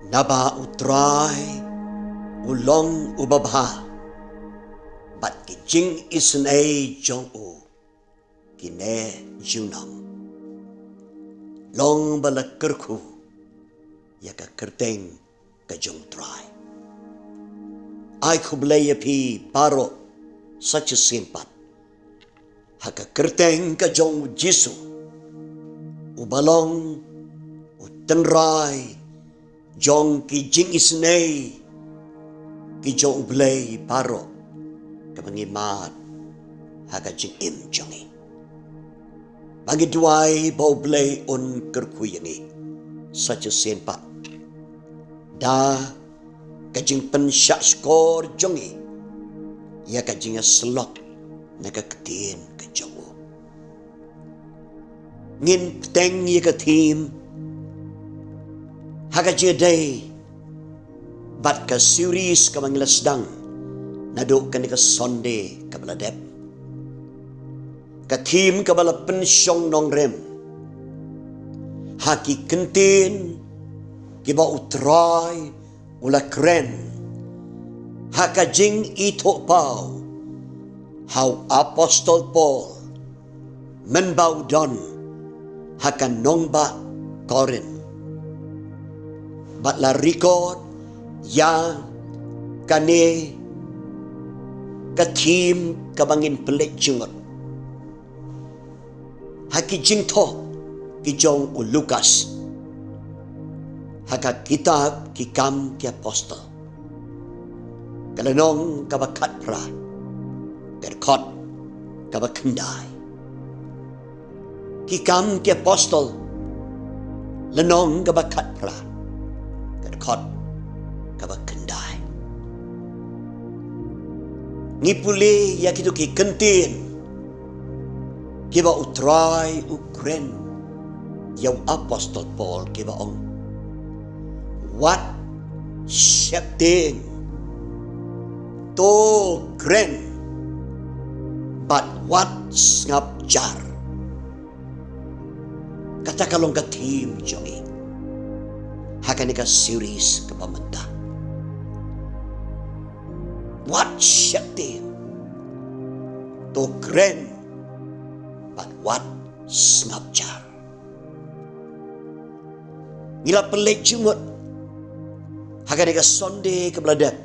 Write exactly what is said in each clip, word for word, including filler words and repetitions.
Naba u Trai u long u babha, bad ki jingisynei jong u ki neh junom. Long ba la kyrkhu ïa ka kyrteng ka jong u Trai. Ai khublei ïa phi baroh sa shisien pat ha ka kyrteng ka jong u Jisu, u ba long u tynrai jong ki jingisynei ki jong u Blei baroh, kaba ngi mad ha ka jingim jong ngi. Ba ngi duwai ba u Blei un kyrkhu ïa ngi sa shisien pat da ka jingpynshah shkor jong ngi ïa ka jingïasyllok na ka ktien ka jong u. Ngin bteng ïa ka theme ha ka jingïadei bad ka series kaba ngi la sdang naduh kane ka Sunday kaba la dep. Ka theme kaba la pynshong nongrim ha ki ktien kiba u Trai u la kren ha ka jingithuhpaw ha u apostol Paul mynba u don ha ka nongbah Korinth. Bad la record ïa kane ka theme kaba ngin pynleit jngut ha ki jingthoh ki jong u Lukas ha ka kitab Ki Kam ki Apostol, ka lynnong kaba khatphra, ka dkhot kaba khyndai. Ki Kam ki Apostol, lynnong kaba khatphra, ka dkhot kaba khyndai. Ngi pule ïa kito ki ktien kiba u Trai u kren ïa u apostol Paul, kiba ong: Wat sheptieng, to kren, bad wat sngap jar. Kata ka long ka theme jong ngi ha kane ka series kaba mynta. Wat sheptieng, to kren, bad wat sngap jar. Ngi la pynleit jngut ha kane ka Sunday kaba la dep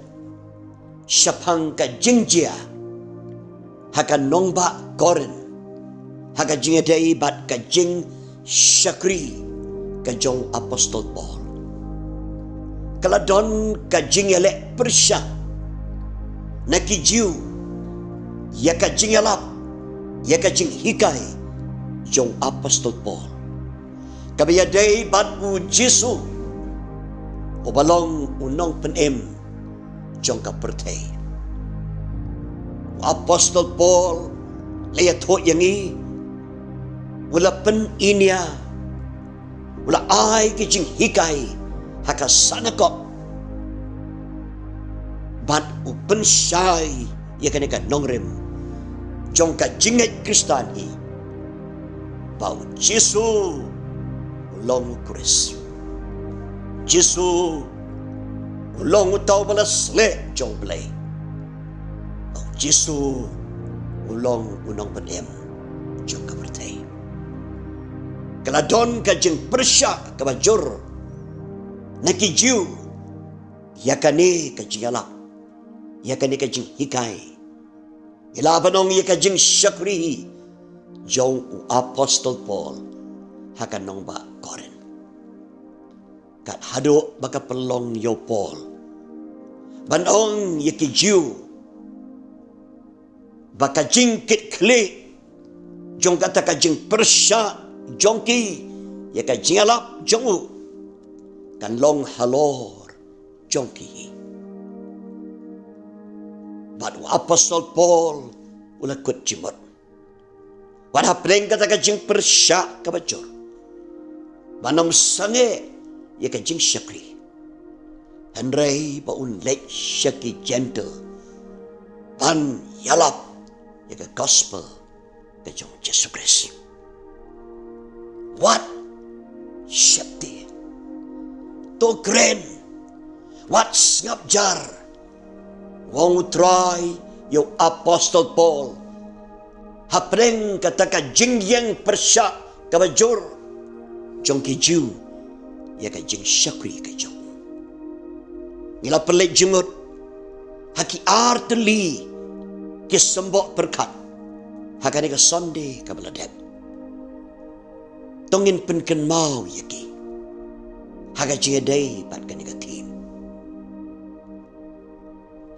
shaphang ka jingjia ha ka nongbah Korinth ha ka jingïadei bad ka jingshakri ka jong u apostol Paul. Ka la don ka jingïaleh pyrshah na ki Jiw ïa ka jingïalap, ïa ka jinghikai jong u apostol Paul kaba ïadei bad u Jisu, uba long u nongpynim jong ka pyrthei. U apostol Paul, la ïathuh ïa ngi, u la pyninia, u la ai ki jinghikai ha ka synagog, bad u pynshai ïa kane ka nongrim jong ka jingngeit Khristan hi, ba u Jisu u long u Khrist. Jisu u long uta uba la sleh jong u Blei. Ba u Jisu u long u nongpynim jong ka pyrthei. Ka la don ka jingpyrshah kaba jur na ki Jiw ïa kane ka jingïalap, ïa kane ka jinghikai, ïa la ban ong ïa ka jingshakri jong u apostol Paul ha ka nongbah Korinth. Kat haduh ba ka pynlong ïa u Paul ban ong ïa ki Jiw ba ka jingkitkhlieh jong kata ka jingpyrshah jong ki ïa ka jingïalap jong u kan long halor jong ki. Bad u apostol Paul u la kut jingmut, wat hapdeng kata ka jingpyrshah kaba jur, ban ym sangeh ïa ka jingshakri, hynrei ba un leit sha ki Jentil ban ïalap ïa ka gospel ka jong u Jisu Khrist. Wat sheptieng, to kren, Wat sngap jar, u ong u Trai ïa u Apostol Paul, hapdeng kata ka jingïeng pyrshah kaba jur jong ki Jiw ïa ka jingshakri ka jong u. Ngi la pynleit jingmut ha ki artylli ki symboh pyrkhat ha kane ka Sunday kaba la dep. To ngin pynkynmaw ïa ki ha ka jingïadei bad kane ka theme.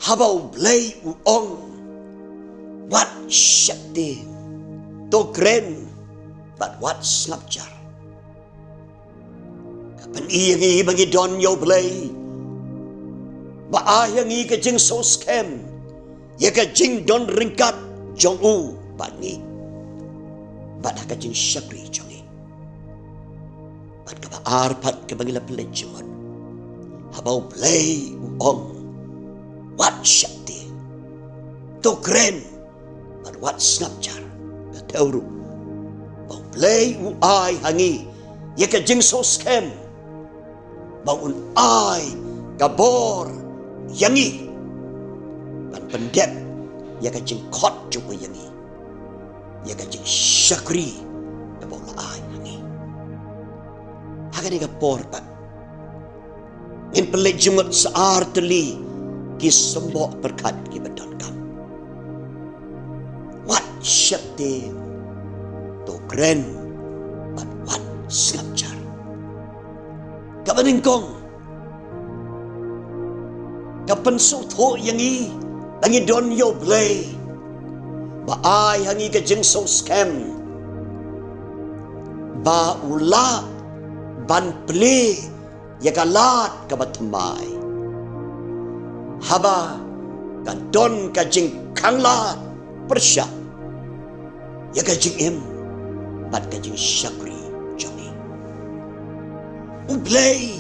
Haba U Blei u ong, wat sheptieng, to kren bad wat sngap jar, ka pyni ïa ngi ba ngi don ïa U Blei, ba ai ïa ngi ka jingsngewskhem ïa ka jingdon ryngkat jong u bad ngi, bad ha ka jingshakri jong ngi. Bad kaba ar pat kaba ngi la pynleit jingmut, haba U Blei u ong, wat sheptieng, to kren bad wat sngap jar, ka thew ruh ba U Blei u ai ha ngi ïa ka jingsngewskhem ba un ai ka bor ïa ngi ban pyndep ïa ka jingkhot jong u ïa ngi, ïa ka jingshakri kaba u la ai ha ngi. Ha kane ka por pat ngin pynleit jingmut sa artylli ki symboh pyrkhat kiba donkam. Wat sheptieng, to kren bad wat sngap jar. Kaba nyngkong, ka pynsngewthuh ïa ngi ba ngi don ïa U Blei, ba ai ha ngi ka jingsngewskhem ba u lah ban plie ïa ka lad kaba thymmai, haba ka don ka jingkhang lad pyrshah ïa ka jingim bad ka jingshakri jong ngi. U Blei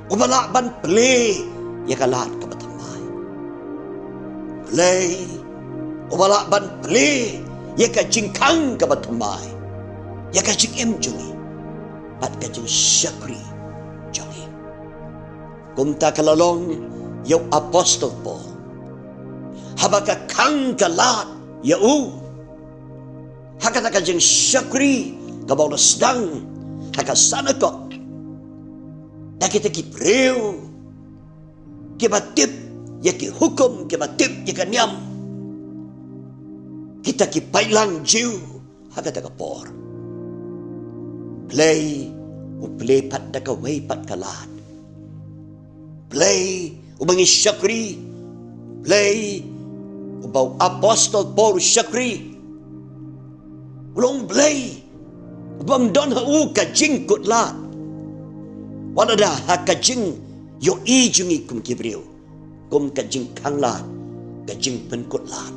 uba lah ban plie ïa ka lad kaba thymmai. U Blei uba lah ban plie ïa ka jingkhang kaba thymmai ïa ka jingim jong ngi bad ka jingshakri jong ngi. Kumta ka la long ïa u Apostol Paul, haba ka khang ka lad ïa u ha kata ka jingshakri kaba u la sdang ha ka synagog, da kita ki briew kiba tip ïa ki hukum, kiba tip ïa ka niam, kita ki paidlang Jiw ha kata ka por. Blei u plie pat da kawei pat ka lad. Blei uba ngi shakri, Blei uba u Apostol Paul u shakri, u long Blei uba ym don ha u ka jingkut lad, wat lada ha ka jingïohi jong ngi kum ki briew, kum ka jingkhang lad, ka jingpynkut lad.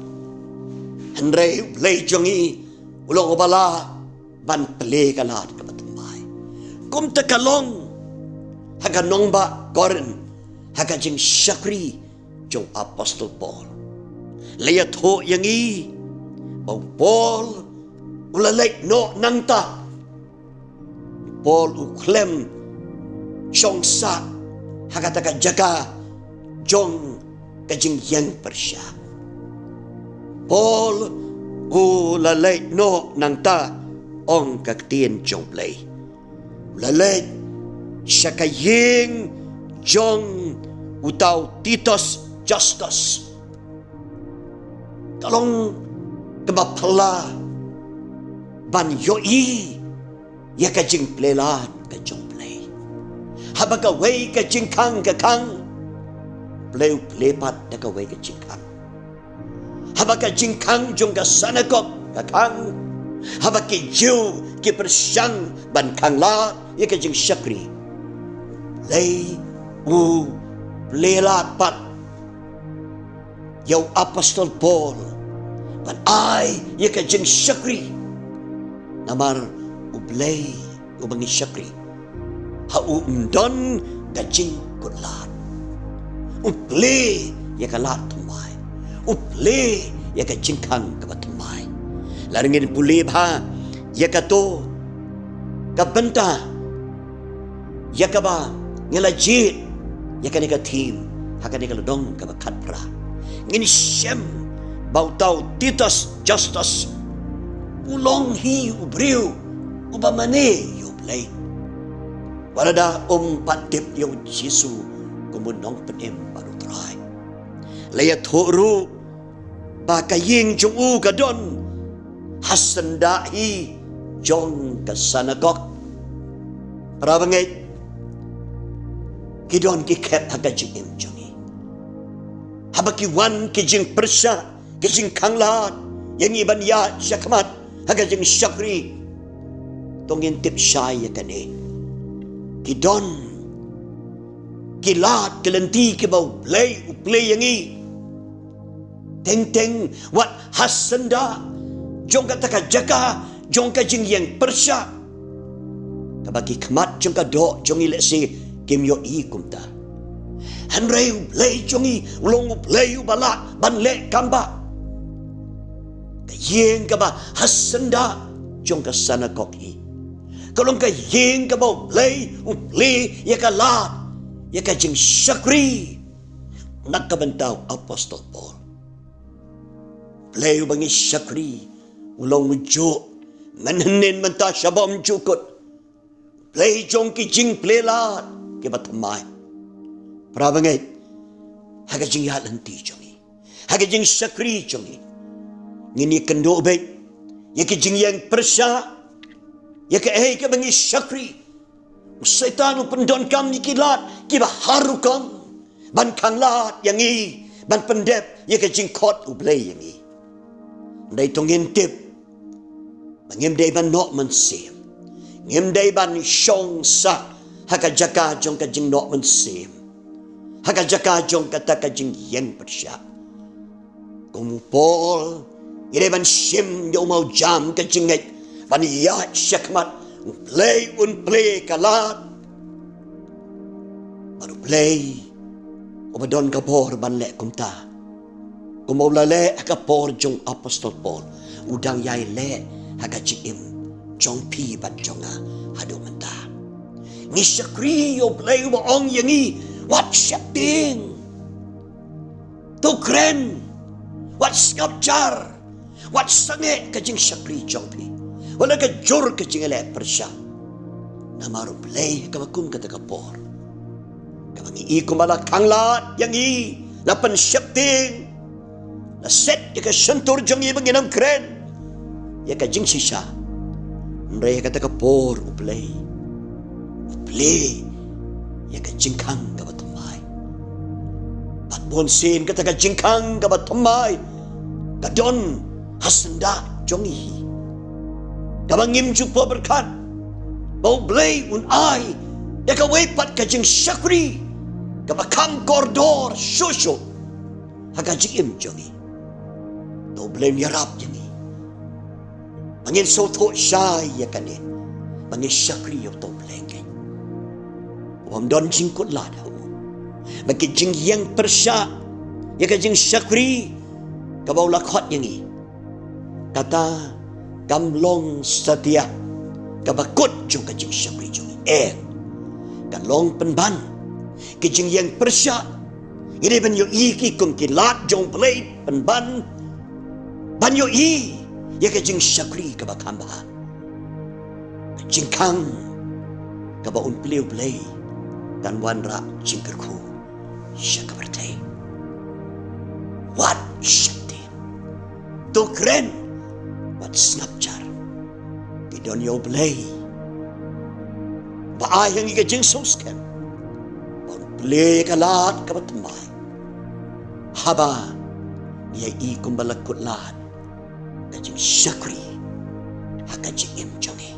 Hynrei U Blei jong ngi u long uba lah ban plie ka lad kaba thymmai. Kumta ka long ha ka nongbah Korinth, ha ka jingshakri jong u Apostol Paul, la ïathuh ïa ngi ba u Paul u la leit noh nangta. Paul u khlem shong sah ha kata ka jaka jong ka jingïeng pyrshah. Paul u la leit noh nangta, ong ka ktien jong Blei. U la leit sha ka ïing jong uta u Titus Justus. Ka long kaba phylla ban ïohi ïa ka jingplie lad ka jong U Blei. Haba kawei ka jingkhang ka khang, U Blei u plie pat da kawei ka jingkhang. Haba ka jingkhang jong ka synagog ka khang, haba ki Jiw ki pyrshang ban khang lad ïa ka jingshakri, U Blei u plie lad pat ïa u Apostol Paul ban ai ïa ka jingshakri. Namar U Blei uba ngi shakri, ha u ym don ka jingkut lad. U plie ïa ka lad thymmai, u plie ïa ka jingkhang kaba thymmai. Lada ngin pule bha ïa kato ka bynta ïa kaba ngi la jied ïa kane ka theme ha kane ka lynnong kaba khatphra. Ngin shem ba uta u Titus Justus u long hi u briew uba mane ïa U Blei, wat lada um pat tip ïa U Jisu kum u nongpynim bad u Trai. La ïathuh ruh ba ka ïing jong u ka don ha syndah hi jong ka synagog. Parabangeit, ki don ki khep ha ka jingim jong ngi. Haba ki wan ki jingpyrshah, ki jingkhanglad ïa ngi ban ïaid shakhmat ha ka jingshakri, to ngin tip shai ïa kane. Ki don ki lad ki lynti kiba U Blei u plie ïa ngi. Teng teng wat ha syndah jong kata ka jaka jong ka jingïeng pyrshah, kaba ki khmat jong ka doh jong ngi lehse kim ïohi kumta. Hynrei U Blei jong ngi u long U Blei uba lah ban leh kam bah. Ka ïing kaba ha syndah jong ka synagog hi ka long ka ïing kaba U Blei u plie ïa ka lad, ïa ka jingshakri. Na ka bynta u Apostol Paul, U Blei uba ngi shakri u long u juh mynhynnin mynta sha bymjukut. Blei jong ki jingplie lad kiba thymmai. Parabangeit, ha ka jingïaid lynti jong ngi, ha ka jingshakri jong ngi, ngin ïakynduh beit ïa ki jingïeng pyrshah, ïa kaei kaba ngi shakri. U Soitan u pyndonkam ïa ki lad kiba har rukom ban khanglad ïa ngi, ban pyndep ïa ka jingkhot U Blei ïa ngi. Hynrei to ngin tip ba ngim dei ban noh mynsiem, ngim dei ban shong sah ha ka jaka jong ka jingnoh mynsiem, ha ka jaka jong kata ka jingïeng pyrshah. Kum u Paul, ngi dei ban shim ïa u mawjam ka jingngeit ban ïaid shakhmat. U Blei un plie ka lad, bad U Blei uba don ka bor ban leh kumta, kumba u la leh ha ka por jong u Apostol Paul, u dang ïai leh ha ka jingim jong phi bad jong nga haduh mynta. Ngi shakri ïa U Blei uba ong ïa ngi, wat sheptieng. To kren, wat sngap jar, wat sangeh ka jingshakri jong phi, wat la ka jur ka jingïaleh pyrshah. Namar U Blei kaba kum kata ka por, kaba ngi i kumba la khanglad ïa ngi, la pynsheptieng, la set ïa ka shyntur jong ngi ba ngin ym kren ïa ka jingshisha. Hynrei ha kata ka por U Blei u plie ïa ka jingkhang kaba thymmai. Bad bunsien kata ka jingkhang kaba thymmai ka don ha syndah jong ngi hi, kaba ngim ju pyrkhat ba U Blei un ai ïa kawei pat ka jingshakri kaba kham kordor shuh shuh ha ka jingim jong ngi. To U Blei un ïarap ïa ngi ba ngin sngewthuh shai ïa kane, ba ngin shakri ïa uto U Blei keiñ, u bym don jingkut lad ha u, ba ki jingïeng pyrshah ïa ka jingshakri kaba u la khot ïa ngi, kata kam long satia kaba kut jong ka jingshakri jong ngi. Em, ka long pynban ki jingïeng pyrshah. Ngi dei ban ïohi ki kum ki lad jong U Blei, pynban ban ïohi ïa ka jingshakri kaba kham bha. Ka jingkhang kaba un plie U Blei kan wanrah jingkyrkhu sha ka pyrthei. Wat sheptieng. To kren, wat sngap jar. Ngi don ïa U Blei ba ai ha ngi ka jingsngewskhem, ba un plie ka lad kaba thymmai haba ngi ïai i kumba la kut lad ka jingshakri ha ka jingim jong ngi.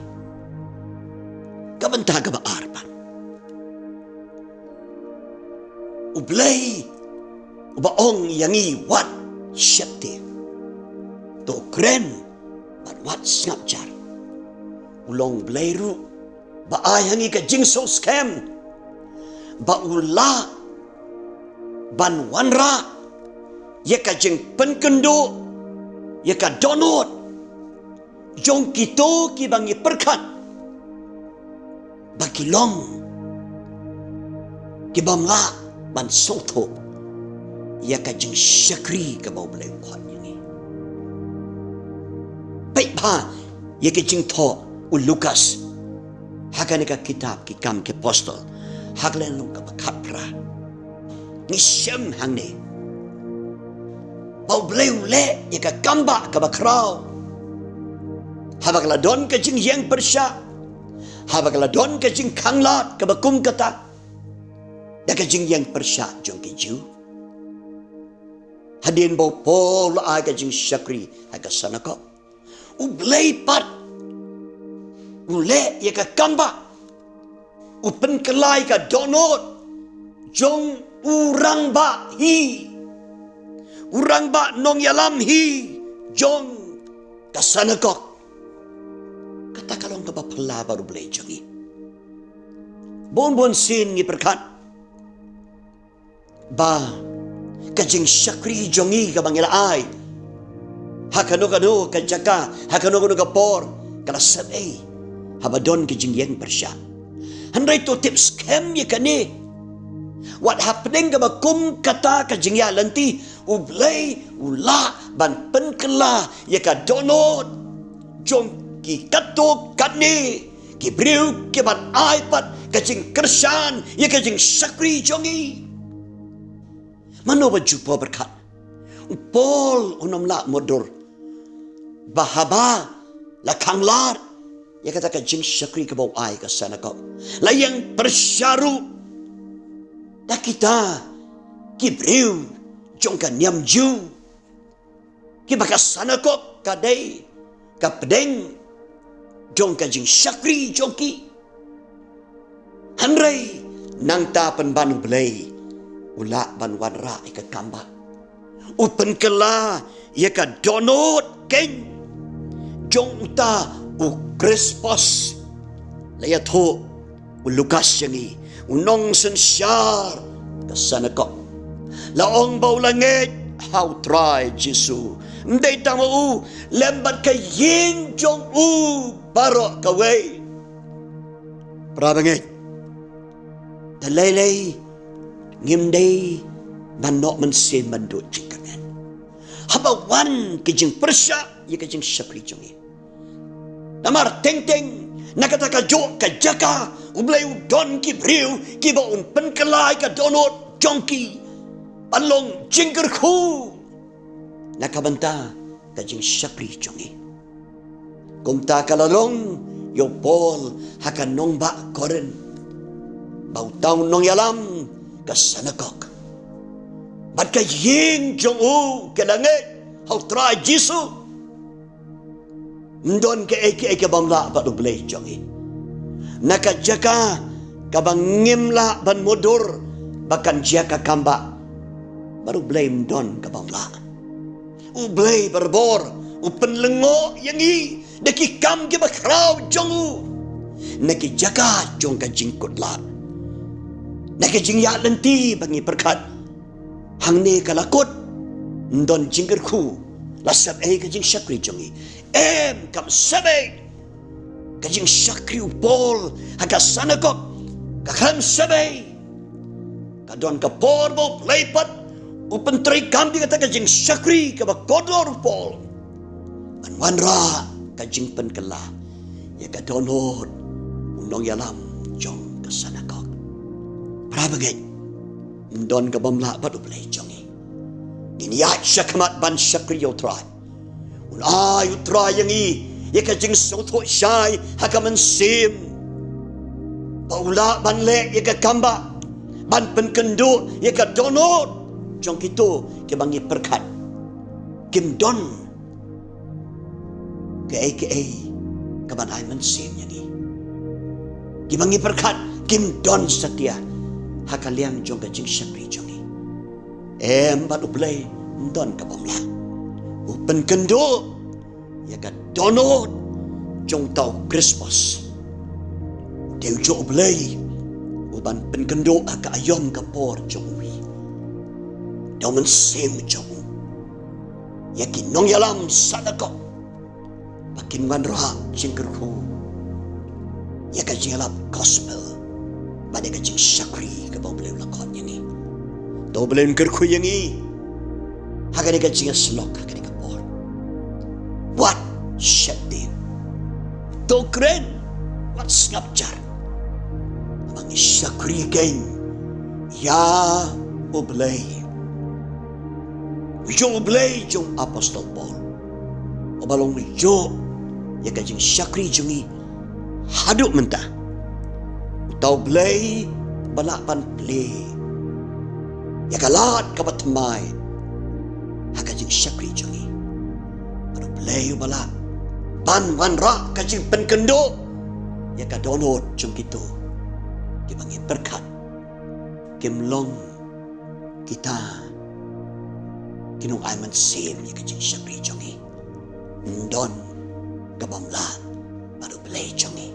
Ka bynta kaba ar pat, U Blei uba ong ïa ngi wat sheptieng, to kren bad wat sngap jar, u long U Blei ruh ba ai ha ngi ka jingsngewskhem ba u lah ban wanrah ïa ka jingpynkynduh, ïa ka dohnud jong kito kiba ngi pyrkhat ba ki long ki bym lah ban sngewthuh ïa ka jingshakri kaba U Blei u khot ïa ngi. Peit bha ïa ka jingthoh u Lukas ha kane ka kitab Ki Kam ki Apostol, ha ka lynnong kaba khatphra. Ngi shem hangne ba U Blei u leh ïa ka kam ba kaba khraw haba ka la don ka jingïeng pyrshah, haba ka la don ka jingkhanglad kaba kum kata, da ka jingïeng pyrshah jong ki Jiw. Hadien ba u Paul u la ai ka jingshakri ha ka synagog, U Blei pat u leh ïa ka kam ba, u pynkylla ïa ka dohnud jong u rangbah hi, u rangbah nongïalam hi jong ka synagog. Kata ka long kaba phylla bad U Blei jong ngi. Bun bun sien ngi pyrkhat ba ka jingshakri jong ngi kaba ngi la ai ha kano kano ka jaka, ha kano kano ka por, ka la sep ei haba don ka jingïeng pyrshah. Hynrei to tip skhem ïa kane, wat hapdeng kaba kum kata ka jingïaid lynti, U Blei u lah ban pynkylla ïa ka dohnud jong ki katto katne ki briew kiban ai pat ka jingkyrshan ïa ka jingshakri jong ngi. Mano ba ju pyrkhat, u Paul un ym lah mutdur ba haba la khanglad ïa kata ka jingshakri kaba u ai ka synagog, la ïeng pyrshah ruh da kita ki briew jong ka niam Jiw, kiba ka synagog ka dei ka pdeng jong ka jingshakri jong ki. Hynrei nangta pynban U Blei u lah ban wanrah ïa ka kam ba, u pynkylla ïa ka dohnud keiñ jong uta u Krispus. La ïathuh u Lukas ïa ngi, u nongsynshar ka synagog, la ong ba u la ngeit ha U Trai Jisu. Ym dei tang ma u, lem bad ka ïing jong u baroh kawei. Para bangeit, te lei lei ngim dei ban noh mynsiem ban duh jingkyrmen haba wan ka jingpyrshah ïa ka jingshakri jong ngi. Namar teng teng na kata ka juh ka jaka U Blei u don ki briew kiba un pynkylla ïa ka dohnud jong ki ban long jingkyrkhu na ka bynta ka jingshakri jong ngi. Kumta ka la long ïa u Paul ha ka nongbah Korinth, ba uta u nongïalam ka synagog bad ka ïing jong u ka la ngeit ha U Trai Jisu. Ym don kaei kaei ka bym lah bad U Blei jong ngi. Na ka jaka kaba ngim lah ban mutdur ba kan jia ka kam ba, bad U Blei ym don ka bym lah. U Blei barabor u pynlyngngoh ïa ngi da ki kam kiba khraw jong u na ki jaka jong ka jingkut lad, na ka jingïaid lynti ba ngi pyrkhat hangne ka la kut, ym don jingkyrkhu, la sep ei ka jingshakri jong ngi? Em, kam sep ei. Ka jingshakri u Paul ha ka synagog ka khlem sep ei. Ka don ka por ba U Blei pat u pyntreikam ïa kata ka jingshakri kaba kordor u Paul ban wanrah ka jingpynkylla ïa ka dohnud u nongïalam jong ka synagog. Para bangeit, ym don ka bym lah bad U Blei jong ngi. Ngin ïaid shakhmat ban shakri ïa U Trai. Un ai U Trai ïa ngi ïa ka jingsngewthuh shai ha ka mynsiem ba u lah ban leh ïa ka kam ba, ban pynkynduh ïa ka dohnud jong kito kiba ngi pyrkhat kim don kaei kaei kaban ai mynsiem ïa ngi, kiba ngi pyrkhat kim don satia ha ka liang jong ka jingshakri jong ngi. Em, bad U Blei ym don ka bym lah. U pynkynduh ïa ka dohnud jong uta u Krispus. Dei u juh U Blei uban pynkynduh ha ka aïom ka por jong u, da u mynsiem jong u, ïa ki nongïalam synagog ba kin wanrah jingkyrkhu ïa ka jingïalap gospel bad ïa ka jingshakri kaba U Blei u la khot ïa ngi. To Blei un kyrkhu ïa ngi ha kane ka jingïasyllok ha kane ka por. Wat sheptieng. To kren, wat sngap jar. Ba ngi shakri keiñ ïa U Blei. Jong U Blei jong Apostol Paul, uba long u ïoh ïa ka jingshakri jong ngi haduh mynta. Uta U Blei ba lah ban plie ïa ka lad kaba thymmai ha ka jingshakri jong ngi. Bad U Blei uba lah ban wanrah ka jingpynkynduh ïa ka dohnud jong kito kiba ngi pyrkhat kim long kita ki nongai mynsiem ïa ka jingshakri jong ngi. Ym don ka bym lah bad U Blei jong ngi.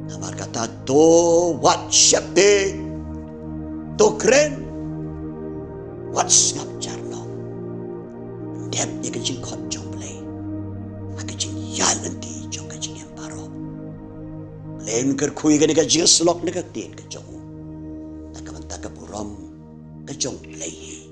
Namar kata to wat sheptieng, to kren, wat sngap jar noh. Dep ïa ka jingkhot jong U Blei ha ka jingïaid lynti jong ka jingim baroh. Blei un kyrkhu ïa kane ka jingïasyllok na ka ktien ka jong u. Na ka bynta ka burom ka jong U Blei hi.